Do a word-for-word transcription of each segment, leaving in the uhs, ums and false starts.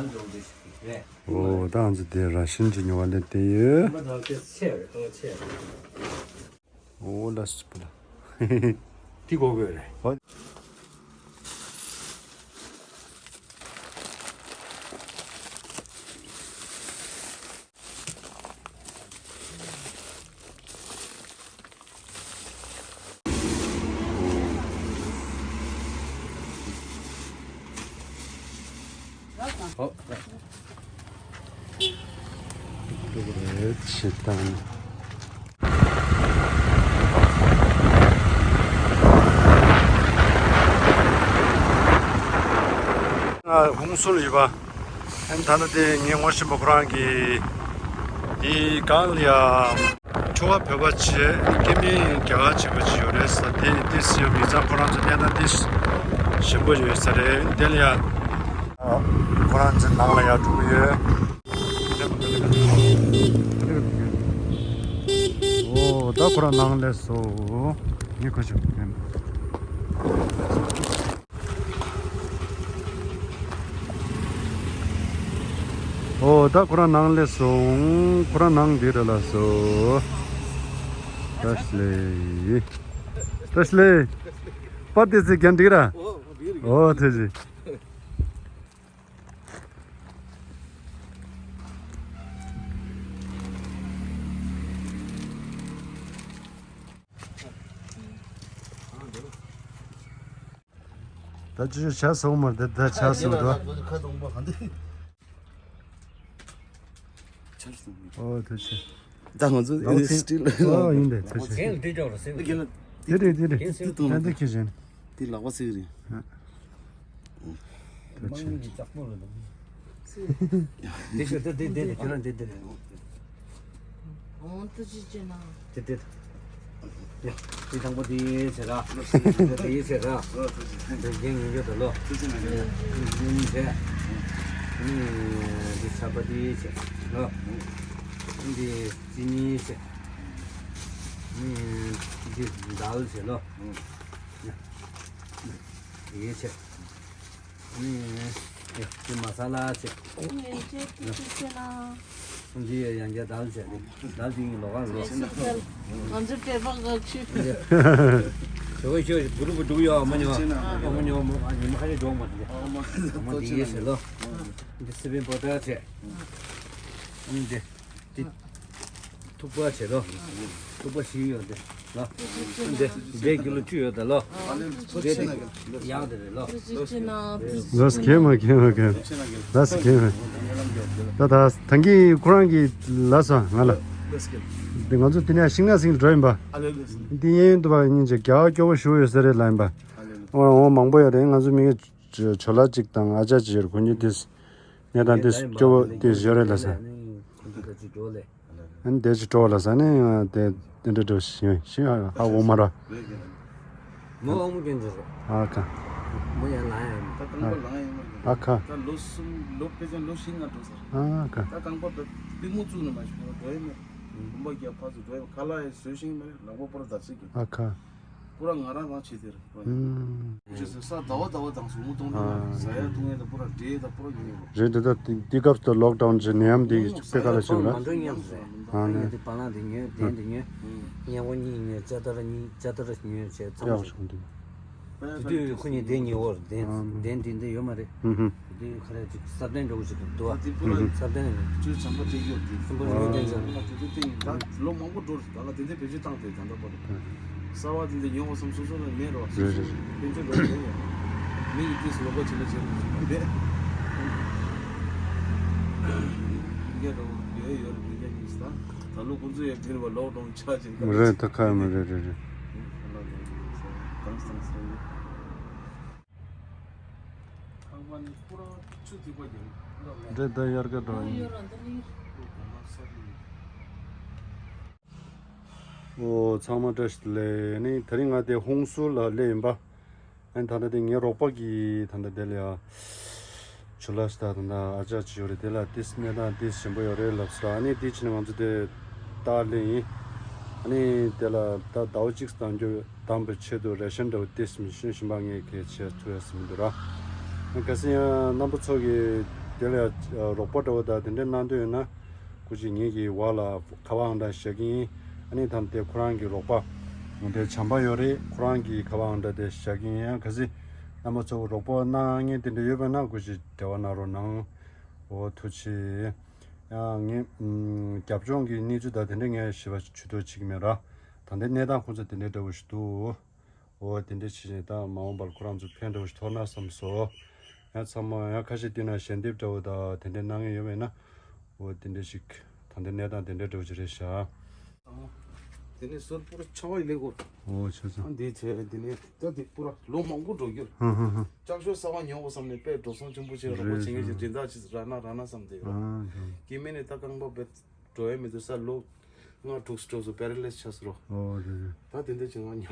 ལ་འགྲོ་འདི་རེད། འོ་ད་ང་ཚོ་དེ་ར་ཤིན་གྱི་ཉོ་བ་ལེན་དེ་ཡོད། ཁང་པ་དང་དེ་ཆེ་རེད། ཁང་པ་ཆེ་རེད། འོ་ལ་སི་པུ་ལ། དེ་གོ་དགོས་རེད། འོ། ཨོ། ཆེ་དང་། ང་ཧུང་སུལ་ཡིན་པ། ཨན་ད་ལྟ་དེ་ངས་ངོ་ཤེས་པ་ཁོ་རང་གི་དེའི་སྒང་ལ་ཡ་ཁྱོ་ག་བོད་པ་བྱས་སྐྱེ་དམན་རྒྱ་གར་བྱེད་པ་ཅིག་ཡོད་རེད་ཟེར། དེ་དེ་སྲིད་ཡང་མི་ཚང་ཁོ་རང་ཚོ་གནས་སྟངས་དེ་ཞན་པོ་ཡོད་ས་རེད། དེ་ལ་ཡ་ཁོ་རང་ཚོ་ནང་ལ་ཡ་འགྲོ་གི་ཡོད། འོ་ད་ཁོ་རང་ནང་སླེབས་སོང་། ངས་ཁོ་ཞིག་ཕན། ཨོ་ད་ཁོ་རང་ནང་སླེབས་སོང་། ཁོ་རང་ནང་འདི་རེད་ལགས་སོ། བཀྲ་ཤིས་བདེ་ལེགས། བཀྲ་ཤིས་བདེ་ལེགས། པར་དེ་ཚེ་རྒྱན་འགྲིག་ར། ཨོ་ཐུགས་རྗེ་ཆེ། ད་ཅི་ཞིག་བྱ་སོང་མ་རེད། ད་བྱ་སོང་དོ། ཁ་སྟོང་པ་ག་འདི། ཆར་སོང་། ཨོ་ཐུགས་རྗེ་ཆེ། ད་ང་ཚོ་ཨོ་ཨེ་ནི་སི་ཊི་ལ། ཨོ་ཡིན་པས་ཐུགས་རྗེ་ཆེ། དེ་རེད་དེ་རེད། ད་འདི་ཁྱེད་ཀྱིས་བྱས་ནས། དེ་ལག་པ་ཟེར་གི་རེད། དམངས་གླུ་ཡི་ལྕགས་པོ་རེད། དེ་ཤོད་དེ་དེ་དེ་ཁྱོད་རང་དེ་དེ་རེད། ཨོ་ཐུགས་རྗེ་ཆེ་གནང་། དེ་དེ་དེ་དེ་དང་པོ་དེ་ཡིན་ཟེར་ར། དེ་ཡིན་ཟེར་ར། དེ་རྒན་ཡིན་རྒྱུ་དེ་ལོ། དེ་ཡིན་ཟེར། ནི་དེ་ཆར་པ་དེ་ཡིན་ཟེར་ལོ། དེ་ཅི་ནི་ཟེར། ནི་དེ་དལ་ཟེར་ལོ། དེ་ཡིན་ཟེར། ཨ་ནི། ཡ། དེ་མ་ས་ལ་ཆེ། ཨ་ནི་ཅེ་ཏི་ཅི་ཆེ་ན། འདི་ཡ་ཡང་རྒྱ་དལ་ཆེ། དལ་དེ་ཡིན་ལོ་ག་ལོ། ང་ཚོ་སྤྲད་པ་ག་ཆུ། ཞོ་ཞོ་གུ་རུ་བུ་འགྲུག་ཡོ་མ་ཉོ། མ་ཉོ་མ་ཉི་མ་ཁ་ཡོ་འཇོག་མ་དེ། མ་དེ་ཡེ་ཆེ་ལོ། འདི་སི་པན་པོ་ཏ་ཆེ། ཨ་ནི་དེ། དེ། ཐུག་པ་བྱེད་དོ། ཐུག་པ་བཞི་ཡོད་དེ་ལ། འདི་འདི་ཀི་ལོ་བཅུ་ཡོད་དེ་ལ། འདི་དེ་ཡག་དེ་རེད་ལ། ལགས་སོ། གད་མ་གད་མ་གད་མ། ལགས་སོ། གད་མ། ད་ད་ཐང་གི་ཁོ་རང་གི་ལ་སོ་ང་ལ། འདི་ང་ཚོ་དེ་ནས་ཤིང་ནགས་སེང་འགྲོ་ཡིན་པ། འདི་གཡས་གཡོན་དུ་བ་ཉིན་ཅིག་རྒྱ་སྐྱོ་བོ་ཞུ་ཡོད་ས་རེད་ལ་ཡིན་པ། འོ་འོ་མང་པོ་ཡོད་རེད། ང་ཚོ་མི་ཇོ་ལ་གཅིག་དང་ཨ་ཅག་གཅིག་ཡོད་རེད། ཁོ་གཉིས་དེ་གནས་སྟངས་དེ་སྐྱོ་བོ་དེ་ཡོད་རེད་ལ་ས། ཨ་ནི་དེ་ཅི་སྤྲོ་ལ་ས་ནི་དེ་དེ་འདྲ་འགྲོ་ཞིང་ཞིང་ཧ་འོ་མ་ར། མོ་ཨ་མོ་ཀྱང་འགྲོ་རོགས། ཨ་ཁ། མོ་ཡང་ལ་ཡང་། ད་རྐང་པ་ལངས་ཡང་མ་རེད། ཨ་ཁ། ད་ལོ་གསུམ་ལོ་ཕལ་ཆེར་ལོ་བཞི་ལྔ་འགྲོ་ས་རེད། ཨ་ཁ། ད་རྐང་པ་པུས་མོ་བཙུགས་ནས་མ་ཤོར་བ་འགྲོ་ཡ་མེད། གོམ་པ་རྒྱབ་ཕར་ཚུར་འགྲོ་ཡ་མེད། ཁ་ལག་ཡང་བཟོས་ཤིང་མེད། ལག་པ་པོ་ར་འདར་སིག་གི། ཨ་ཁ། པུ་ར་ང་རང་རང་བྱེད་དེ་རེད། ཨུམ། ཅེས་ཟེར་ས་ཟླ་བ་ཟླ་བ་དང་ཟུར་མོ་གཏོང་ཨ། གྲོང་ཟ་ཡ་འཐུང་ཡ་དང་པུ་ར་འདྲེས་དང་པུ་ར་ཉོ་ཡོད། རེད་འདི་ད་འདི་སྐབས་སུ་ལོག་ཌའུན་བྱས་ནད་ཡམས་འདི་ཉོ་དཔེ་ཁ་ལ་ཟ་ཡ་ཞིག་འཐུང་ལ། མ་འགྲོ་ཉམས་རེད། ཨ་ནི། ངས་འདི་བ་ལང་འདི་ཉོས། གདན་འདི་ཉོས། ཨུམ། སྔས་མགོ་གཉིས་ཉོས། ཙ་ཏ་ར་གཉིས་ཙ་ཏ་ར་ཉོས་བྱས་ཚང་མ་ཡག་ཞིག་འདུག་དེ་དུས་ཁོ་གཉིས་གདན་ཉོ་བར་གདན་ཨ། གདན་འདི་འདི་ཡོད་མ་རེད། ཨུམ་ཧུམ། དེ་ཁ་ར་ཅིག་ས་གདན་འདྲ་བོ་ཞིག་འདུག་ཨ། དེ་པུ་ར་ས་གདན་ཅུ་བྱམས་པ་སྤྲད་རྒྱུ་དེ། གསུམ་པ་ཉོ་གདན་ཟེར། ད་དེ་དུས་དེ་ད་ལོ་མང་པོ་འགྲོ་རེད། ད་ང་དེ་འདྲའི་བེད་སྤྱོད་བཏང་དེ་ད་ལྟ་བར་དུ། གསར་བ་དེ་འདྲ་ཉོ་བ་བསམ་སོ་སོ་ལ་མེད་རོགས། རེད་རེད། དཔལ་འབྱོར་འགྲོ་རེད། མི་ཡི་དུས་སུ་ལོག་པ་བྱེད་ལ་བྱེད་རོགས་བྱེད་པ་རེད། ཕན་ཁེ་རོགས་ཡོད་ཡོད་རེད། ཕན་ཁེ་ནི་ས་ད་ལོ་ཁོང་ཚོ་ཡང་དེར་བ་ལོག་ཌའུན་ཆགས་ཅིག་རེད། ད་ཁ་མ་རེད་རེད་རེད། ཁང་པ་ནི་པུ་ར་ཆུ་ཐིགས་པ་རྒྱབ། འདྲེ་ད་དབྱར་ཁ་འགྲོ་ཡིན། ཨོ་ཚང་མ་བཀྲ་ཤིས་བདེ་ལེགས། ནི་དེ་རིང་ང་དེ་ཧུང་སུར་ལ་སླེབས་ཡིན་པ། ཨ་ནི་ད་ལྟ་དེ་ངའི་རོགས་པ་གིས་ད་ལྟ་དེ་ལ་ཡ་ཇོ་ལགས་ད་ད་ལྟ་ཨ་ཅག་ཅིག་ཡོད་རེད། དེ་ལ་ཏིས་གནས་སྟངས་ཏིས་ཞན་པོ་ཡོད་རེད་ལབ་སོང་། ཨ་ནི་དེ་ཕྱིན་ནས་ང་ཚོ་དེ་ལྟ་སླེབས་ཡིན། ཨ་ནི་དེ་ལ་ད་ཟླ་བ་གཅིག་གདམ་རྒྱུ་གདམ་པའི་ཆེད་དུ་རེ་ཤན་འདྲ་བོ་ཏིས་མི་ཤེས་ཤིང་པ་ངས་གལ་ཆེ་ཐུ་ཡ་སི་མི་འདུག་ར། ཨ་ནི་གལ་སྲིད་ཡང་རྣམ་པ་ཚོ་གིས་ དེ་ལ་ཡང་རོགས་པ་འདྲ་བོ་དང་དེ་འདྲ་གནང་འདོད་ཡོད་ན། སྐུ་མཁྱེན་ངེད་ཀྱི་འོག་ལ་ཁ་པར་ཨང་གྲངས་བཞག་གི་ཡིན། ཨ་ནི་ད་དེ་ཁོ་རང་གི་རོགས་པ་དེ་བྱམས་པ་ཡོད་རེད། ཁོ་རང་གི་ཁ་པར་ཨང་གྲངས་དེ་བཞག་གི་ཡིན། ཡང་གལ་སྲིད་རྣམ་པ་ཚོ་རོགས་པ་གནང་མཁན་དེ་འདྲ་ཡོད་པ་ན་སྐུ་མཁྱེན་འབྲེལ་བ་གནང་རོགས་གནང་། འོ་ཐུགས་རྗེ་ཆེ། ཡང་ངས་ཨམ་རྒྱབ་ལྗོངས་ཀྱི་གནས་ཚུལ་དང་དེ་འདྲ་ངས་ཞིབ་པ་ཇུས་གཏོགས་བྱེད་ཀྱི་མེད་ར། ད་ལྟའི་གནས་སྟངས་ཁོང་ཚོ་དེ་འདྲ་འདྲ་བོ་ཞིག་འདུག་འོ་དེ་འདྲ་བྱས་ནས་ད་མ་འོངས་པར་ཁོ་རང་ཚོ་ཕན་འདྲ་བོ་ཞིག་ཐོགས་ན་བསམ་སོང་། ཡང་ཚང་མ་ཡང་ཁ་ཤས་བལྟས་ན་ཞལ་འདེབས་འདྲ་བོ་དང་དེ་འདྲ་གནང་མཁན་ཡོད་མེད་ན། འོ་དེ་འདྲ་ཞིག་ད་ལྟའི་གནས་སྟངས་དེ་འདྲ་འདྲ་བོ་ཞིག་རེད་ཤག་དེ་ནས་ཟུར་པོར་ཆར་པ་ཡིས་ལེགས་གོ། འོ་བྱས་ཙང་། ཨ་འདི་བྱས་དེ་ནས་ད་དེ་པུ་ར་ལོ་མང་པོ་འགྲོ་རྒྱུར། ཧ་ཧ་ཧ། ལྕགས་ཤོག་གསར་པ་ཉོ་དགོས་བསམ་ནས་དཔེ་འགྲོ་སོང་ཆེན་པོ་བྱས་རོགས་པ་བྱེད་མཁན་ཞིག་སྦྱིན་བདག་ཅིག་རག་ན་རག་ན་བསམ་བསྡད་ཡོད། ཨ་ཧ། སྐྱེ་དམན་ནས་ད་རྐང་པ་དཔེ་འགྲོ་ཡ་མི་འདུག་ས། ལོ་ལྔ་དྲུག་འགྲོ་སོང་། པེ་ར་ལེ་སི་ཆགས་སོང་རོ། ཨོ་རེད་རེད། ད་དེ་འདྲ་བྱས་ན་ཉག་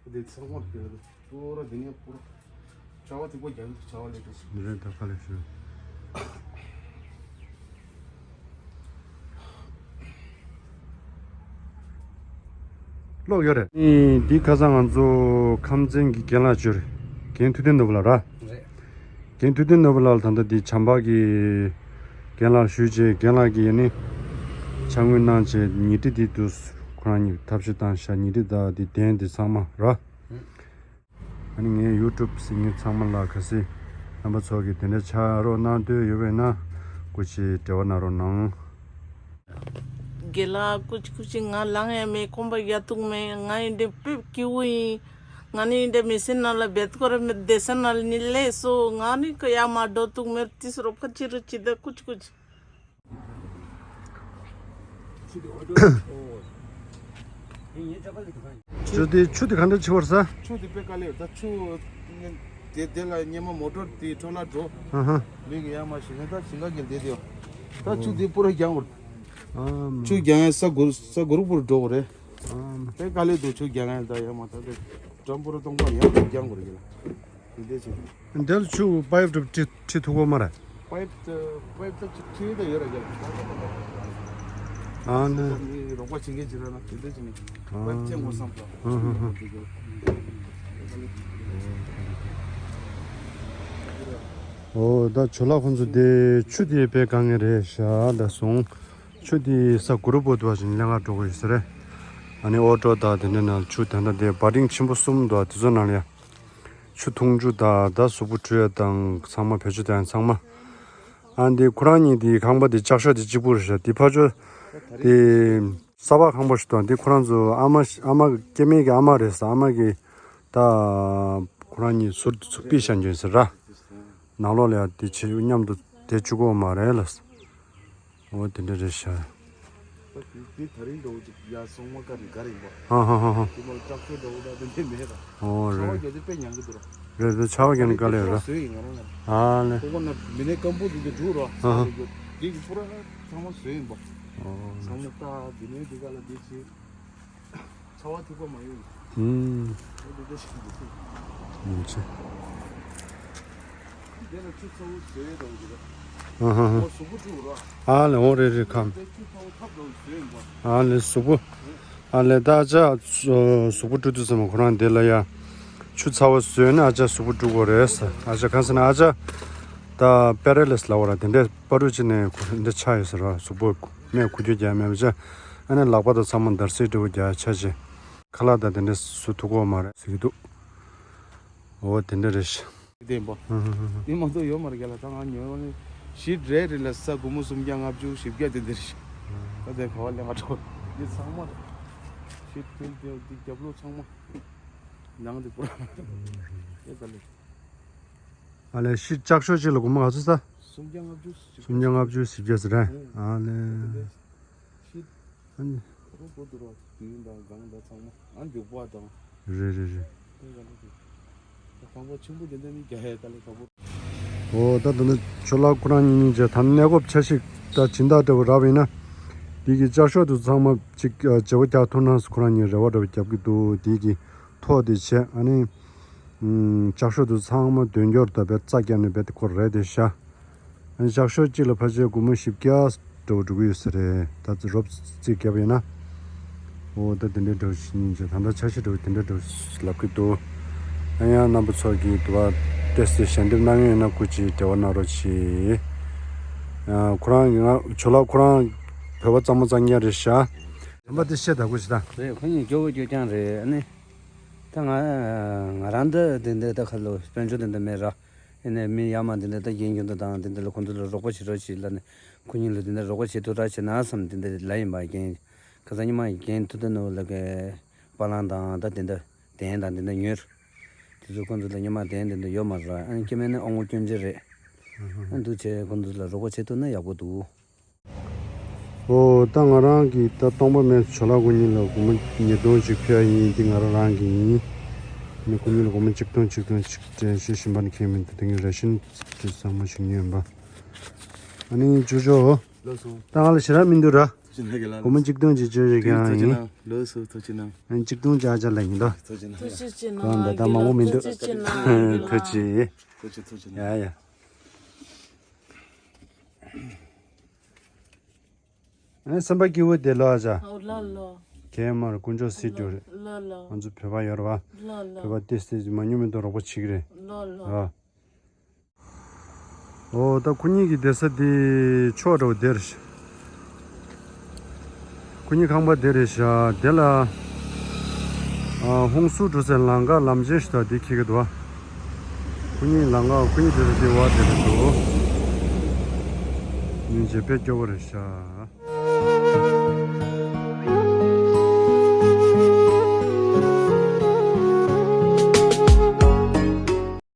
དེ་དེ་ཚང་མ་དེ་རེད། པུ་ར་དེ་ནས་པུ་ར་ཆར་པ་དེ་པོ་རྒྱག་གི་འདུག་ཆར་པ་ལས་འགྲོ་སོང་། རེད། ད་ག་ལེ་ཞུ། ཀློག་ཡོད་རེད། ཨེ། འདི་ཁ་སང་ང་ཚོ་ཁམས་ཚན་གྱི་རྒན་ལགས་བཅར། རྒན་ཐུབ་བསྟན་ནོར་བུ་ལགས་ར། རེད། རྒན་ཐུབ་བསྟན་ནོར་བུ་ལགས་ལ་ད་ལྟ་འདི་བྱམས་པ་གི་རྒན་ལགས་ཞུས་བྱས། རྒན་ལགས་ཀྱིས་ནི་ཕྱག་དངུལ་གནང་བྱས་ཉལ་ཁྲི་འདི་འདུག་ཁོ་རང་གཉིས་ཐབས་ཤེས་བཏང་ཤག་ཉལ་ཁྲི་དང་འདི་གདན་འདི་ཚང་མ་ར། ཨ་ནི་ངའི་ཡུ་ཊུབ་གཟིགས་མཁན་ཚང་མ་ལ་གལ་སྲིད་རྣམ་པ་ཚོ་གིས་དེ་འདྲ་ཆགས་རོགས་གནང་འདོད་ཡོད་པས་ན་སྐུ་མཁྱེན་འབྲེལ་བ་གནང་རོགས་གནང་། རྒན་ལགས་སྐུ་མཁྱེན་སྐུ་མཁྱེན། ང་ལངས་ཡ་མེད། ཁང་པ་རྒྱག་ཐུབ་མེད། ང་ཡིན་འདྲ་དཔེ་སྐྱིད་པོ་ཡིན། ང་ནི་ཡིན་འདྲ་མེ་སེ་ནང་ལ་བེད་ཀོ་ར་མེད། བདེ་ས་ནང་ལ་ནི་ལས་སོ། ང་ནི་ཀ་ཡ་མ་འགྲོ་ཐུབ་མེད། ཏིས་རོབ་ཁ་ཅི་རུ་ཅི་ད་སྐུ་མཁྱེན་སྐུ་མཁྱེན། ཆུ་དེ་ཆུ་དེ་ག་འདྲ་ཆེ་བར་ས། ཆུ་དེ་དཔེ་དཀའ་ལས་ཡོད། ད་ཆུ་དེ་དེ་ལ་སྙེ་མ་མོ་ཊར་དེ་འཕྲོ་ལ་འགྲོ། ཨ་ཧ། ལུས་ཀྱི་ཡ་མ་ཞིག་ནས་ད་ཞིང་ཁ་གལ་དེ་དེ་ཡོད། ད་ཆུ་དེ་པུ་ར་རྒྱང་བར། ཨ་མ། ཆུ་རྒྱང་ཡ་ས་གུར་ས་གུར་པུར་འགྲོ་བ་རེད། ཨ་མ། དཔེ་དཀའ་ལས་འདུག་ཆུ་རྒྱང་ཡ་ད་ཡ་མ་ད་དེ་ཀྲམ་པུ་ར་སྟོང་པ་ཡ་རྒྱང་བར་གི་ལ། དེ་འདྲ་བྱེད། འདིར་ཆུ་པའིབ་འདྲ་ཁྲིད་ཁྲིད་ཐུབ་ཀྱི་མ་རེད། པའིབ་དེ་པའིབ་དེ་ཅིག་ཁྲིད་ད་ཡོད་རེད་ཀྱང་། ཨ་ནི། མི་རོགས་པ་བྱེད་མཁན་ཅིག་རེད་ན་དེ་འདྲ་བྱེད་མཁན་པའིབ་བཙལ་དགོས་བསམ་སོང་། ཨ་ཧ་ཧ། འོ་ད་ཇོ་ལགས་ཁོང་ཚོ་དེ་ཆུ་དེ་དཔེ་དཀའ་ངལ་རེད་ཤག་ད་སོང་། ཆུ་དེ་ས་གུ་རུ་པོ་དུ་བ་ཞིག་ལེན་ག་འགྲོ་དགོས་ཡོད་ས་རེད། ཨ་ནི་ཨོ་ཊོ་དང་དེ་འདྲ་ནང་ཆུ་ད་ལྟ་དེ་བ་ཏིང་ཆེན་པོ་གསུམ་འདུག་དེ་ཚོ་ནང་ལ་ཡ། ཆུ་འཐུང་རྒྱུ་དང་ད་གཟུགས་པོ་བཀྲུ་ཡ་དང་ཚང་མ་བེད་སྤྱོད་བཏང་ཡ་ཚང་མ། ཨ་འདི་ཁོ་རང་གཉིས་དེ་ཁང་པ་དེ་ལྕགས་ཤོག་དེ་གཅིག་པུ་རེད་ཤག་དེ་ཕར་ཕྱོགས་དེ་གསར་པ་ཁང་པ་ཞིག་འདུག་དེ་ཁོ་རང་ཚོ་ཨ་མ་ཨ་མ་སྐྱེ་དམན་གྱི་ཨ་མ་རེད་ཟེར། ཨ་མ་གིས་ད་ཁོ་རང་གཉིས་ཟུར་དུ་ཚུར་ཕུད་བཞག་རྒྱུ་ཡིན་ཟེར་ར། ནང་ལོགས་ལ་ཡ་དེ་ཆེ་མཉམ་དུ་དེ་བཅུག་གོ་མ་རེད་ལ། འོ་དེ་འདྲ་རེད་ཤག་འདི་ད་རིང་འདྲ་བོ་ཅིག་ཡ་སོང་མ་ཀ་རིང་ག་རིང་བ། ཧ་ཧ་ཧ་ཧ། དེ་མ་ལ་སྐྲག་ཤོས་འདྲ་བོ་ད་དེ་འདྲ་མེད་ར། འོ་ཆར་པ་རེད། རྒྱག་དུས་དཔེ་ཉང་གི་འདུག་ར། རེད་རེད། ཆར་པ་རྒྱག་ནི་དཀའ་ལས་ར། བཟོས་ཡིན་ང་རང་ལ། ཨ་ལེ། ཁོ་ཁོ་ན་མི་ནས་སྐམ་པོ་འདུག་འདུག་འགྲོ་ར། ཧ་ཧ། འདི་གི་པུ་ར་ཚང་མ་བཟོས་ཡིན་པ། འོ། ཚང་མ་ད་འདི་ནས་འདི་ག་ལ་འདི་བྱེད། ཚ་བ་ཐིགས་པ་མ་ཡོང་། ཨུམ། འོ་འདི་འདྲ་ཞིག་འདུག་ཟེར། ཡིན་ཆེ། འདི་ལ་ཆུ་ཚ་བོ་བཟོས་ཡོད་འདུག་ཨ་ཧ་ཧ། འོ་གཟུགས་པོ་བཀྲུ་ར། ཨ་ལེ་འོ་རེད་རེད་ཁམས། འདི་ཆུ་ཚ་བོ་ཐབ་འདྲ་བོ་བཟོས་ཡིན་པ། ཨ་ལེ་གཟུགས་པོ། ཨ་ལེ་ད་ཅག་གཟུགས་པོ་བཀྲུ་དུས་ཙམ་པ་ཁོ་རང་འདི་ལ་ཡ། ཆུ་ཚ་བོ་བཟོས་ནས་ཨ་ཅག་གཟུགས་པོ་བཀྲུ་དགོས་རེད་ཟེར། ཨ་ཅག་གང་ཟེར་ན་ཨ་ཅག་ད་པེ་ར་ལེ་སི་ལབ་པ་ར་དེ་འདྲས་པ་རུ་ཅི་ནས་ཁོ་འདི་ཆགས་ཡོད་ཟེར་བ། གཟུགས་པོ་མེ་ཁུ་རྒྱུ་རྒྱག་མེད་པ་ཅག་ཨ་ནི་ལག་པ་དང་ཚང་མ་འདར་སིག་འདྲ་བོ་རྒྱག་ཆ་ཆེ། ཁ་ལག་དང་དེ་འདྲ་བཟོ་ཐུབ་ཀྱི་ཡོད་མ་རེད་ཟེར་གྱི་འདུག་འོ་དེ་འདྲ་རེད་ཤག་དེ་ཡིན་པ། ཧུ་ཧུ་ཧུ་ཧུ། དེ་མ་གཏོགས་ཡོད་མ་རེད་རྒན་ལགས། ད་ང་ཉོས་ནི་ཞིག་རེད་རེད་ལ་ས་སྒོར་མོ་སུམ་བརྒྱ་ལྔ་བཅུ་བཞི་བརྒྱ་དེ་འདྲ་རེད་ཤག་ད་དེ་ག་བ་ལེན་ག་འགྲོ། འདི་ཚང་མ་རེད། ཞིག་དེ་འདི་རྒྱབ་ལོགས་ཚང་མ་ནང་དེ་པུ་ར་དེ་ག་ལེ། ཨ་ལེ་ཞིག་ལྕགས་ཤོག་ཅིག་ལ་སྒོར་མོ་ག་ཚོད་ས། སུམ་བརྒྱ་ལྔ་བཅུ་བཞི་བརྒྱ། སུམ་བརྒྱ་ལྔ་བཅུ་བཞི་བརྒྱ་ཟེར་རེད། ཨ་ལེ། ཤིད། ཨ་ནི། རུ་གོ་དུ་ར་དུས་དང་གང་དང་ཚང་མ་ཨ་མགྱོགས་པ་དང་། རེད་རེད་རེད། དེ་ག་ལ་དེ། ད་ཁང་པ་ཆེན་པོ་དེ་འདྲ་ནི་རྒྱ་ཧེ་ད་ལེ་ཁ་པོ། འོ་ད་ད་ནི་ཇོ་ལགས་ཁོ་རང་གཉིས་གཉིས་བྱས་ད་ནི་གནས་སྐབས་ཆ་ཞིག་ད་སྦྱིན་བདག་འདྲ་བོ་རག་པ་ཡིན་ན། དེ་གི་ལྕགས་ཤོག་དུ་ཚང་མ་ཅིག་བརྗེ་པོ་རྒྱག་ཐུབ་ན་ཁོ་རང་གཉིས་རེ་བ་འདྲ་བོ་རྒྱབ་ཀྱི་འདུག་དེ་གི་ཐོག་དེ་བྱས་ཨ་ནི། ལྕགས་ཤོག་དུ་ཚང་མ་དོན་འཁྱོར་དང་བེད་རྩ་བརྒྱབ་ནས་བེད་ཁོ་རེད་དེ་ཤ། ལྕགས་ཤོག་གཅིག་ལ་ཕལ་ཆེར་སྒོར་མོ་བཞི་བརྒྱ་འགྲོ་འགྲོ་གི་ཡོད་ས་རེད། ད་ཅི་རོབ་རྩིས་བརྒྱབ་ཡིན་ན། འོ་ད་དེ་འདྲའི་འགྲོ་ཞིག་ཡིན་ཅེས་ད་ལྟ་འཆར་གཞི་འགྲོ་དེ་འདྲའི་འགྲོ་ཞིག་ལབ་ཀྱི་འདུག་ཨ་ཡང་རྣམ་པ་ཚོ་གིས་དུ་བ་ ཏོག་ཙམ་ཞལ་འདེབས་གནང་མཁན་ཡོད་ན་སྐུ་མཁྱེན་འབྲེལ་བ་གནང་རོགས་གྱིས། ཨ། ཁོ་རང་གི་ང་ཇོ་ལགས་ཁོ་རང་བོད་པ་གཙང་མ་གཙང་རྐྱང་རེད་ཤག་རིམ་པ་དེ་བཤད་དང་སྐུ་མཁྱེན་ད། རེད། ཁོ་གཉིས་སྐྱོ་བོ་སྐྱོ་རྐྱང་རེད། ཨ་ནི་ད་ང་ང་རང་འདི་དེ་འདྲ་ད་ཁ་ལོ་དཔལ་འབྱོར་དེ་འདྲ་མེད་ར། ཨ་ནི་མི་ཡར་མར་དེ་འདྲ་ད་རྒན་གཞོན་དང་དེ་འདྲ་ལ་ཁོང་ཚོ་ལ་རོགས་པ་བྱེད་རོགས་བྱེད་ལབ་ནས་ཁོ་གཉིས་ལ་དེ་འདྲ་རོགས་པ་བྱེད་ཐུབ་ར་བྱེད་ན་བསམ་དེ་འདྲ་ལབ་ཡིན་པ། རྒན་ཁ་སང་ཉི་མ་རྒན་ཐུབ་བསྟན་ནོར་བུ་ལགས་ཀྱིས་པ་ལང་དང་ད་དེ་འདྲ་གདན་དང་དེ་འདྲ་ཉོས། དེ་ཚོ་ཁོང་ཚོ་ལ་ཉི་མ་གདན་དེ་འདྲ་ཡོད་མ་རེད། ཨ་ནི་སྐྱེ་དམན་ནི་ཨ་ངོ་སྐྱོན་ཅན་རེད། ཨ་འདུག་བྱས་ཁོང་ཚོ་ལ་རོགས་པ་བྱེད་ཐུབ་ན་ཡག་པོ་འདུག་ཨོ། ད་ང་རང་གིས་ད་སྟོང་པ་མེད་ཇོ་ལགས་ཁོ་གཉིས་ལ་སྒོར་མོ་ཉིས་སྟོང་ཅིག་ཕུལ་ཡ་ཡིན། འདི་ང་རང་རང་གི་ཡིན། ཨ་ནི་ཁོ་གཉིས་ལ་སྒོར་མོ་གཅིག་སྟོང་གཅིག་སྟོང་ཅིག་སྤྲད་ཤེས་བཞིན་པ་ནི་ཁྱད་མི་འདུག་དེ་ངས་ར་ཤན་ཅིག་ཚང་མ་ཞིག་ཉོས་ཡིན་པ། ཨ་ནི་ཅོ་ཅོ། ལགས་སོ། ད་ང་ལ་ཞེ་དྲག་མི་འདུག་ར། ཐུགས་རྗེ་གནང་གི་ལགས། སྒོར་མོ་གཅིག་སྟོང་ཅིག་བཅོལ་ཞིག་ཀྱང་ཐུགས་རྗེ་ཡིན། གནང་། ལགས་སོ། ཐུགས་རྗེ་གནང་། ཨ་ནི་གཅིག་སྟོང་ཅག་ཅག་ལ་ཡིན་ད། ཐུགས་རྗེ་གནང་། ཐུགས་རྗེ་ཆེ་གནང་། ད་ད་མང་པོ་མི་འདུག་ཐུགས་རྗེ་ཆེ་གནང་། ཐུགས་རྗེ་ཆེ། ཐུགས་རྗེ་ཆེ་གནང་། ཡ་ཡ། ཨ་ནི་སེམས་པ་སྐྱིད་པོ་བསྡད་ལོ་ཨ་ཅག་ཨོ་ལ་ལོ། གད་མར་དཀོན་མཆོག་སྲིད་རྒྱུ་རེད། ལོ་ལོ། ང་ཚོ་བོད་པ་ཡོད་རེད་པ། ལོ་ལོ། བོད་པ་ཏོག་ཙམ་མང་ཉུང་མི་འདུག་རོགས་པ་བྱེད་ཀྱི་རེད། ལོ་ལོ། ཨ། ཨོ་ད་ཁོ་གཉིས་ཀྱི་བསྡད་ས་དེ་ཕྱོགས་འདྲ་བོ་དེ་རེད་ཤག་ཁོ་གཉིས་ཁང་པ་དེ་རེད་ཤག་དེ་ལ་ཨ་ཧུང་སུར་འགྲོ་སའི་ལམ་ཁ་ལམ་ཆེན་ཞིག་དང་དེ་འཁེལ་གྱི་འདུག་ཁོ་གཉིས་ལམ་ཁ་ཁོ་གཉིས་བསྡད་ས་དེ་བ་དེ་རེད་འདུག་སྙིང་རྗེ་དཔེ་སྐྱོ་བོ་རེད་ཤག